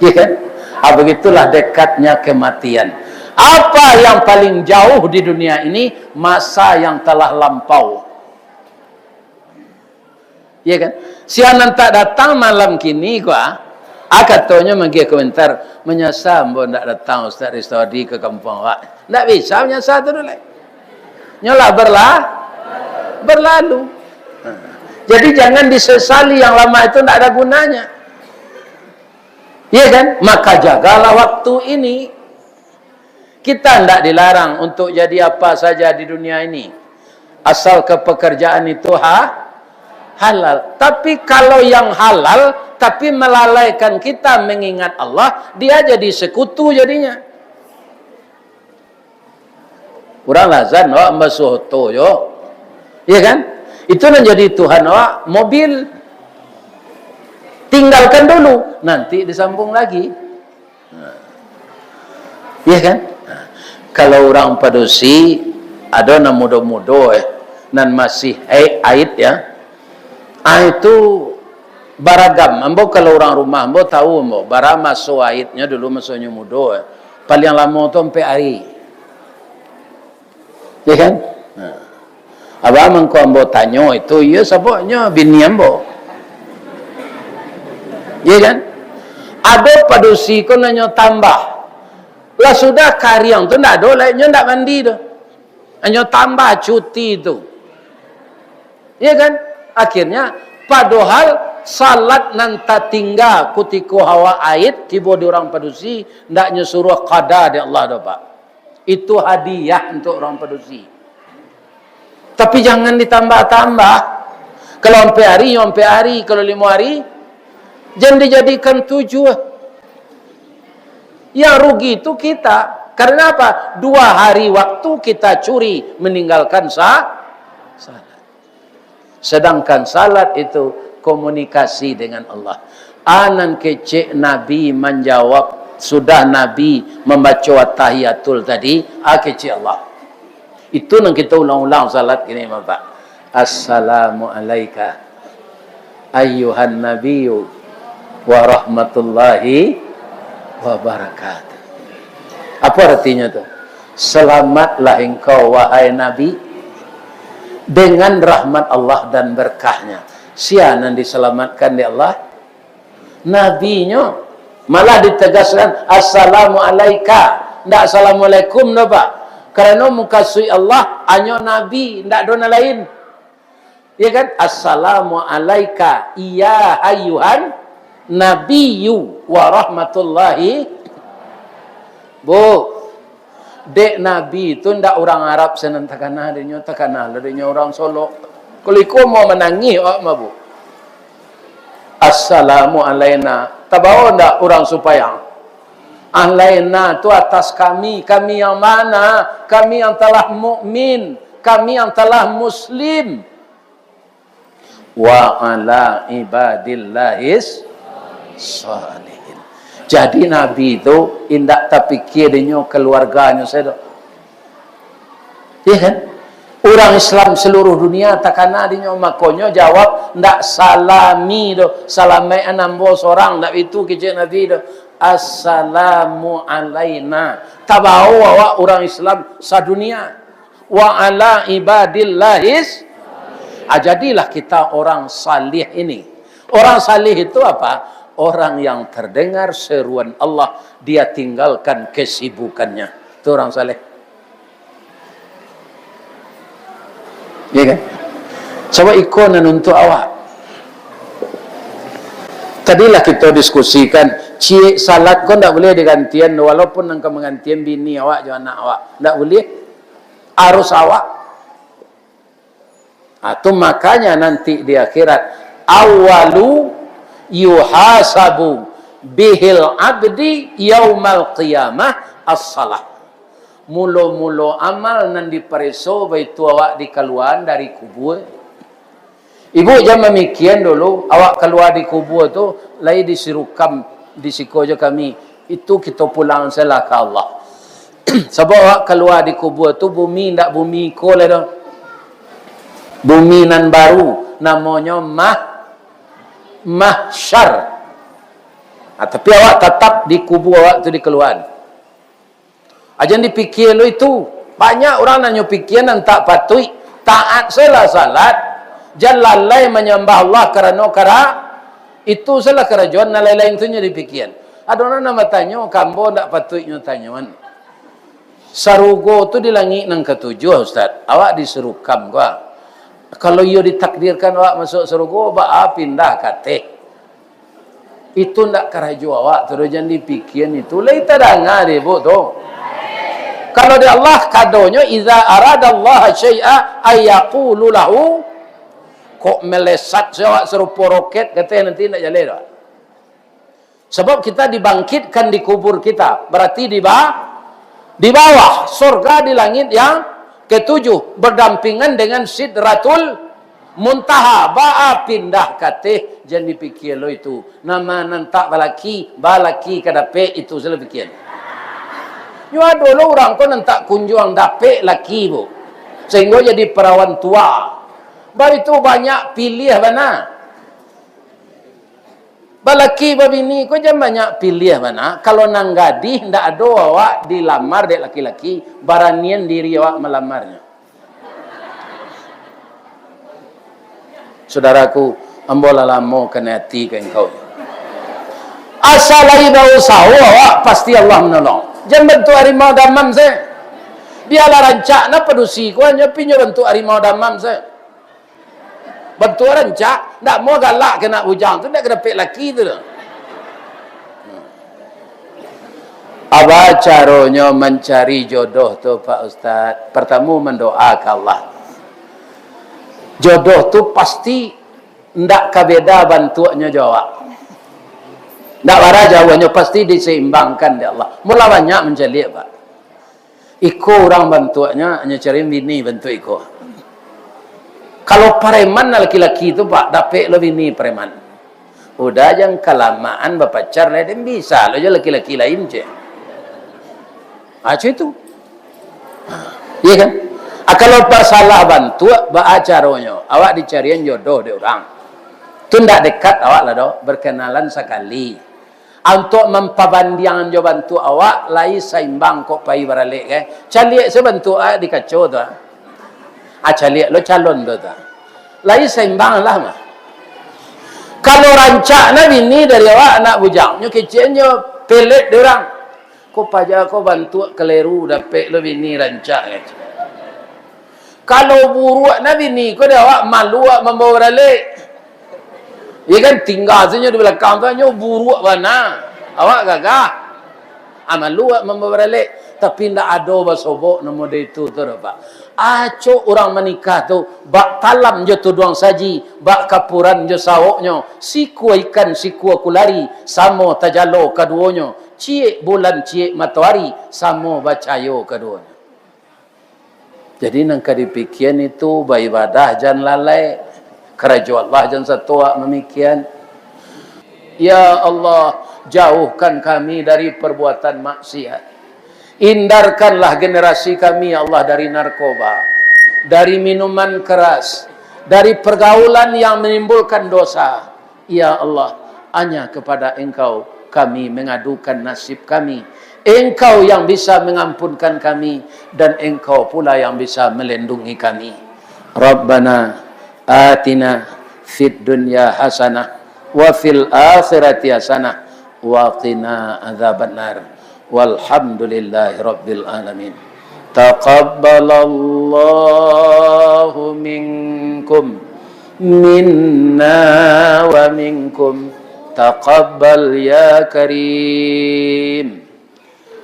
Iya kan? Ah, begitulah dekatnya kematian. Apa yang paling jauh di dunia ini? Masa yang telah lampau. Iya kan? Sia nan tak datang malam kini ko, ah, katonyo magiah komentar, "Manyasa ambo ndak datang Ustaz Ristawardi ka kampuang awak." Ndak bisa manyasa tu dulu. Nyo lah berla-, berlalu. Nah, jadi jangan disesali, yang lama itu ndak ada gunanya. Iya kan? Maka jagalah waktu ini. Kita ndak dilarang untuk jadi apa saja di dunia ini, asal ke pekerjaan itu ha-, halal. Tapi kalau yang halal, tapi melalaikan kita mengingat Allah, dia jadi sekutu jadinya. Urang lah azan, awak mambasuah oto jo. Iya kan? Itu nan jadi Tuhan awak, mobil. Tinggalkan dulu, nanti disambung lagi. Nah. Iya kan? Nah. Kalau urang padusi, ado nan mudo-mudo, eh, nan masih haid, haid, ya. Ah, itu baragam. Ambo kalau urang rumah, ambo tahu ambo, bara maso haidnyo dulu, masonyo mudo, eh. Paliang lamo tu ampek hari. Ya kan? Nah. Abah mangko ambo tanyo itu, iyo sababnyo bini ambo. Ya kan? Ado padusi ko nanyo tambah. Lah sudah kariang tu ndak ado lai, nyo ndak mandi tu. Hanyo tambah cuti tu. Ya kan? Akhirnya, padohal salat nan tatingga kutiko hawa haid tibo di urang padusi, ndak nyo suruah qada dek Allah doh, Pak. Itu hadiah untuk urang padusi. Tapi jangan ditambah-tambah. Kalau ampek hari, yo ampek hari. Kalau limo hari, jan dijadikan tujuah. Yang rugi itu kita. Karena apa? Dua hari waktu kita curi meninggalkan sa-, salat. Sedangkan salat itu komunikasi dengan Allah. A nan kecek Nabi manjawab, sudah Nabi mambaco At-Tahiyatul tadi, a kecek Allah. Itu nan kita ulang-ulang salat kini, Bapak. "Assalamu alaika ayyuhan nabiyyu wa rahmatullahi wa barakatuh." Apa artinya tu? "Selamatlah engkau, wahai Nabi, dengan rahmat Allah dan berkahnya." Sia nan diselamatkan dek Allah? Nabinyo. Malah ditegaskan, "Assalamu alaika." Ndak "Assalamualaikum" doh, Pak. Karano mukasuik Allah hanyo Nabi, ndak ado nan lain. Ya kan? "Assalamu alaika ya ayyuhan nabiyyu wa rahmatullahi." Bu, dek Nabi tu ndak urang Arab sinan takana dek nyo, takana lah dek nyo urang Solok. Kalau iko mau manangih awak mah, Bu. "Assalamu alaina." Tabawo ndak urang Supayang? "Alaina" tu atas kami. Kami yang mana? Kami yang telah mukmin. Kami yang telah muslim. "Wa ala ibadillahis shalihin." Jadi Nabi tu indak tapikia dinyo keluarganyo sajo. Iya kan? Urang Islam seluruh dunia takana dinyo, makonyo jawab ndak "Salami" doh, "Salamaik an ambo sorang," ndak itu kecek Nabi doh. "Assalamu alaina." Tabawo awak urang Islam sadunia. "Wa ala ibadillahis." Ah, jadilah kita orang salih ini. Orang salih itu apa? Orang yang terdengar seruan Allah, dia tinggalkan kesibukannya. Itu orang saleh. Ya kan? Sabab iko nan untuak awak. Tadilah kita diskusikan, ciek salat ko ndak buliah digantian, walaupun nan ka manggantian bini awak jo anak awak. Ndak buliah. Harus awak. Ah, tu makanya nanti di akhirat, "Awwalu yuhasabu bihil abdi yaumal qiyamah as-salah." Mulo-mulo amal nan dipareso baitu awak dikaluaan dari kubua. Ibu jan mamikian dulu, awak kalua di kubua tu, lai disirukam di siko jo kami. Itu kito pulang sajolah ka Allah. Sabab awak kalua di kubua tu, bumi indak bumi iko lai doh. Bumi nan baru, namonyo mah-, mahsyar. Ah, tapi awak tatap di kubua awak tu dikaluaan. Ajan dipikia lo itu. Banyak urang nan nyo pikia nan tak patuik. Taat sajolah salat, jan lalai manyambah Allah karano kara-, itu sajolah karajoan, nan lain-lain tu nyo dipikia. Ado urang nan batanyo, ka ambo ndak patuik nyo tanyoan. Sarugo tu di langik nan katujuah, Ustaz. Awak disurukam ko. Kalau iyo ditakdirkan awak masuak sarugo, baa pindah ka ateh? Itu ndak karajo awak tu doh, jan dipikian itu. Lai tadanga dek ibu tu. Kalau di Allah kadonyo, "Idza aradallaha syai'a ayyaqulu lahu." Kok melesat sajo awak sarupo roket, kato nanti ndak jaleh doh. Sabab kita dibangkitkan di kubur kita, berarti di ba-, di bawah, sorga di langit yang Ketujuh, berdampingan dengan Sidratul Muntaha. Baa pindah kateh, jan dipikia lo itu. Nama nan tak balaki, balaki ka dapek, itu salah pikia. Nyo ado lo urang ko nan tak kunjuang dapek laki, Bu. Sehinggo jadi perawan tua. Baitu banyak piliah bana. Balaki babini ko jan banyak piliah bana. Kalau nan gadih ndak ado awak dilamar dek laki-laki, baranian diri awak malamarnyo. Saudaraku, ambo lah lamo kanai ati ka engkau. Asa lai bausaho awak, pasti Allah manolong. Jan bantuak harimau damam se. Bialah rancak na padusi ko, hanyo pinyo bantuak harimau damam se. Bantuak rancak, ndak mau galak ka anak bujang tu, ndak ka dapek laki tu doh. Apa caronyo mancari jodoh tu, Pak Ustaz? Pertamo, mandoa ka Allah. Jodoh tu pasti ndak ka beda bantuaknyo jo awak. Ndak bara jauahnyo, pasti diseimbangkan dek Allah. Mula banyak mancaliak, Pak. Iko urang bantuaknyo, hanyo cari bini bantuak iko. Kalau pareman laki-laki tu, Pak, dapek lo bini pareman. Udah jan kalamaan bapacar lai, den bisa lo jo laki-laki lain, cek. Ah, cek itu. Ha, iya kan? Ah, kalau masalah bantuak, baa caronyo? Awak dicarian jodoh dek urang. Tu ndak dekat awak lah doh, berkenalan sakali. Untuak mampabandiangan jo bantuak awak, lai saimbang kok pai baralek, eh. Caliak se bantuak, ah, di kaco tu, ah. Ah, caliak lo calon tu, tu. Lai saimbang lah, mah. Kalau rancak na bini dari awak, anak bujang, nyo kecek nyo pelet dek urang. Ko paja ko bantuak kaleru, dapek lo bini rancak, kecek. Kalau buruak na bini ko dek awak, malu awak mambawa baralek. Iya kan, tingga sajo di balakang tu, nyo buruak bana. Awak gagah. Ah, malu awak mambawa baralek. Tapi ndak ado basobok nan model itu tu doh, Pak. Acok urang manikah tu, bak talam jo tuduang saji, bak kapuran jo sawoknyo, sikua ikan, sikua kulari, samo tajalo kaduonyo, ciek bulan, ciek matoari, samo bacayo kaduonyo. Jadi, nan ka dipikian itu, baibadah jan lalai, karajo Allah jan sato awak mamikian. Ya Allah, jauhkan kami dari perbuatan maksiat. Hindarkanlah generasi kami, ya Allah, dari narkoba, dari minuman keras, dari pergaulan yang menimbulkan dosa. Ya Allah, hanya kepada Engkau kami mengadukan nasib kami. Engkau yang bisa mengampunkan kami, dan Engkau pula yang bisa melindungi kami. Rabbana atina fid dunya hasanah, wa fil akhirati hasanah, wa qina adzabannar. Walhamdulillahi rabbil alamin. Taqabbalallahu minkum, minna wa minkum. Taqabbal ya Karim.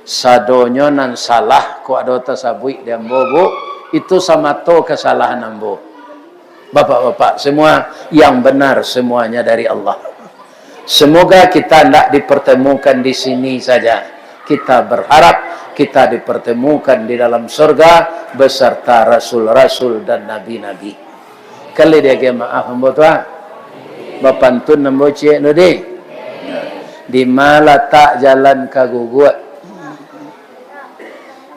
Sadonyo nan salah, kok ado tasabuik di ambo, Bu, itu samato kasalahan ambo. Bapak-bapak semua, yang benar semuanya dari Allah. Semoga kita ndak dipertemukan di sini saja. Kita berharap kita dipertemukan di dalam surga beserta rasul-rasul dan nabi-nabi. Kali diagiah maaf, ambo tu, ah. Bapantun ambo ciek tu, deh. Di ma latak jalan ka Guguak,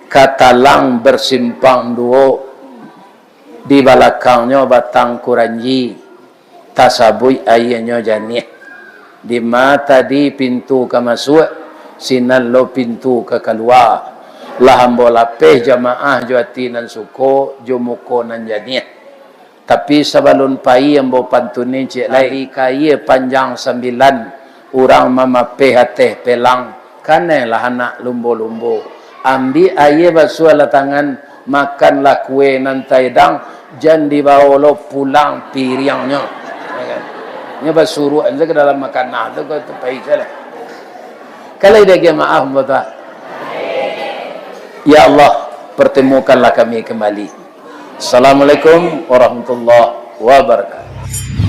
ka Talang bersimpang duo, di balakangnyo batang kuranji, tasabuik aianyo janiah. Di ma tadi pintu ka masuak, sinan lo pintu ka kalua. Lah ambo lapeh jamaah jo ati nan suko, jo muko nan janiah. Tapi sabalun pai ambo pantuni ciek lai. Ari ka aia panjang sambilan, urang mamapeh ateh pelang, kanailah anak lumbo-lumbo. Ambiak aia basuahlah tangan, makanlah kue nan taedang, jan dibawo lo pulang piriangnyo. Ya kan? Nyo basuruak se ka dalam makanah tu, ko tu pai salah. Kalau diagiah maaf, ambo tu, ah. Ya Allah, pertemukanlah kami kembali. Assalamualaikum warahmatullahi wabarakatuh.